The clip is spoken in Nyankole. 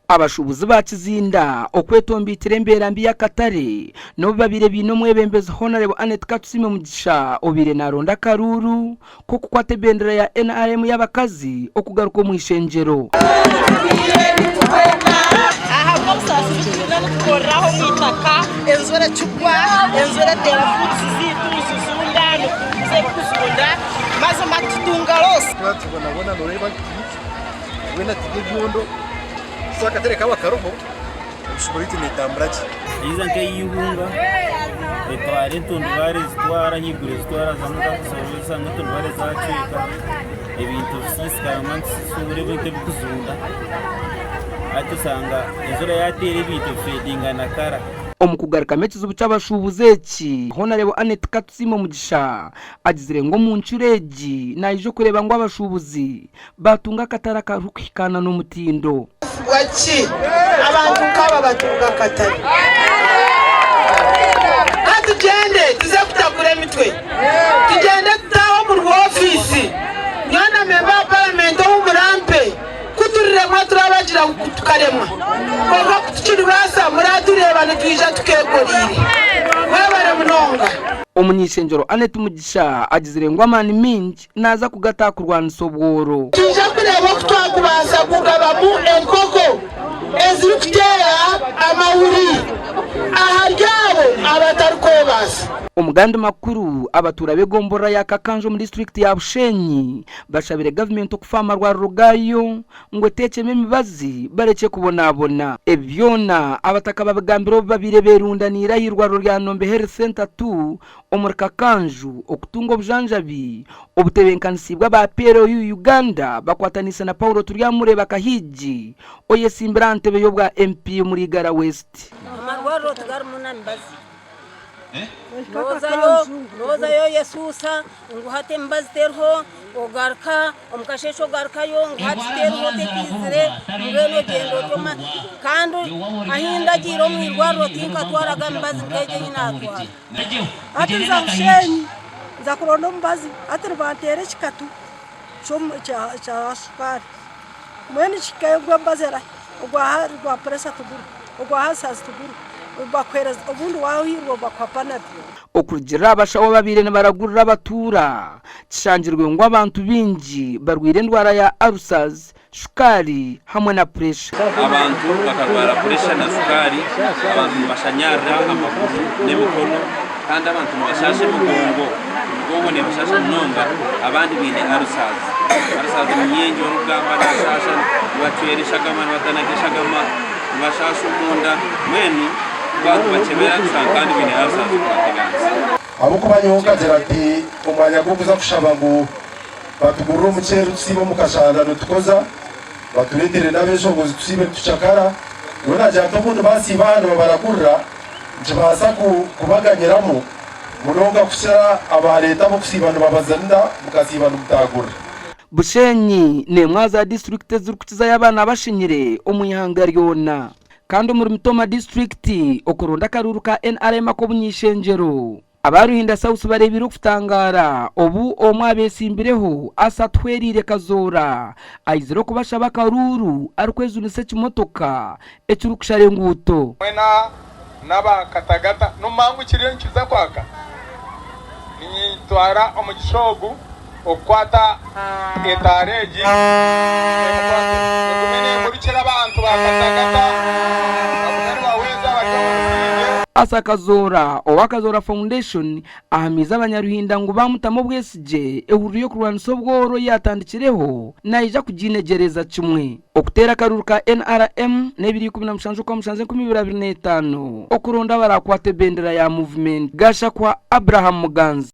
Abashuubuzi ba Kizinda okwetombeitira embeera mbi y'akatare n'obu babaire baine omwebembezi Hon. Annet Katusiime Mugisha obaire naronda akaruuru k'okukwata ebendera ya nrm y'abakazi okugaruka omu ishengyero. Ahabw'obusaasi bu twine nitukoreraho omu itaka, enjura ekigwa, enjura eteera furutusi zaitu nizizunda, nituguza ebikuzunda, mazima tutunga loosi. Twaba nitubonabona noreeba nti twena turi ebyondo so akatare kaaba kariho emishuuburo yaitu netambura gye. Eiza nk'eihunga etwara entundubaare ezitwara ahaiguru ezitwara zamwe zakusorooza entundubaare zacweka ebintu bisiisikara mbwenu tushuubura ebintu ebikuzunda hati osanga enjura yateera ebintu bifeedinga na kara. Omu kugarukamu ekizibu ky'abashuubuzi eki, Honarebo Annet Katusiime Omugisha agizire ngu omu ncuro egi naija okureeba ngu abashuubuzi baatunga akatare akarikuhikaana n'omutindo. Bwaki abantu nk'aba batunga akatare? Ka tugyende tuze kutakura emitwe, tugyende tutaahe omuri ofiisi, nyowe na memba wa paramenti ou murampe, ku turiremwa turabagira ngu tukaremwa, kwonka ku tukiribaasa muratureeba nitwija tukeekoreire. Mwebare munonga. Omuny'eishengyero Annet Mugisha agizire ngu amaani maingi naaza kugata aha kurwanisa obworo. Twija kureeba oku twakubaasa kugabamu enkoko ezirikuteera amahuri ahari abo abatarikwebaasa. Omu gandi makuru, abatuura b'egomborora ya Kakanja omu disiturikiti ya Bushenyi bashabire gavumenti okufa aha marwariro gaayo ngu eteekyemu emibazi barekye kubonabona. Ebi byona abataka babigambire obu babaire berundaniire aha irwariro rya Nombe Health Centre ii omuri Kakanju okutunga obujanjabi obutebenkanisiibwe aba PLU Uganda bakwataniise na Paulo Turyamureeba Kahiigi oyesimbire aha ntebe y'obwa MP omuri Igara West. Amarwariro tigarimu na mibazi. Nozayo nozayo oyesuusa ngu hati emibazi teriho ogaruka omu kasheeshe ogarukayo ngu hati teriho tekiizire mbwenu ogyenda otyo kandi ahi ndagiire omu irwariro tinkatwaraga mibazi nk'egyo ei naatwara. Hati nza Bushenyi nza kuronda omubazi hati nibanteera ekikatu kya shukaari mbwenu kihikayo ogwo omubazi erahi ogwa puresha tiguriho ogwa alsazi tiguriho bakuheereza obundi waahirwa bakuha panado. Okurugiirira aha bashaho ababaire nibaragurira abatuura, kishangirwe ngu abantu baingi barwaire endwara ya ulcers, shukaari hamwe na puresha. Abantu bakarwara puresha na shukaari, abantu nibashanyarira amaguru n'emikono kandi abantu nibashaasha emigongo, emigongo nebashaasha munonga abandi baine ulcers. Ulcers ni nyingi orikugamba nashasha, nibacwera eshagama, nibatanaga eshagama, nibashaasha omunda mbwenu twatubakyebera tushanga kandi baine ulcers tubateganisa. Ahabw'okuba nyowe nkagira nti, Omwanya gw'okuza kushaba ngu batugurire omuceeri tusiibe omu kashanda nitukoza, batureetere n'abeeshongozi tusiibe nitucakara, nyowe naagira nti obundi baasiiba aha nibabaragurira, nikibaasa kubaganyiramu munonga kukira abaareeta ab'okusiiba nibabazinira mukasiiba nimutaagurira. Bushenyi n'emwe aha za disiturikiti ezirikukizayo abaana abashenyire omu ihanga ryona. Kandi omuri Mitooma disiturikiti, okuronda akaruuru ka nrm ak'obuny'eishengyero, aba Ruhinda South bareebire okutangaara obu omwe abeetsimbireho, Asa Tuhweriire Kazoora, aizire okubashaba akaruuru arikwejunisa ekimotoka ekirikushara enguuto. Mwena n'aba Katagata n'omumangu kiriyo nikiza kwaka. Ninyitwara omugisha ogu okukwata etaara egi emukwate egume nemurikira abantu ba Katagata bagume nibahweza bari omu busingye. Asa Kazoora owa Kazoora Foundation ahamiize abanyaruhinda ngu baamutamu obwesigye ehururu y'okurwanisa obworo ei yaatandikireho naija kugiinegyereza kimwe. Okuteera akaruuru ka nrm n'ebiro 17 Okwamushanju 2025 okuronda abaraakwate ebendera ya muvumenti Gashakwa Abraham Muganza.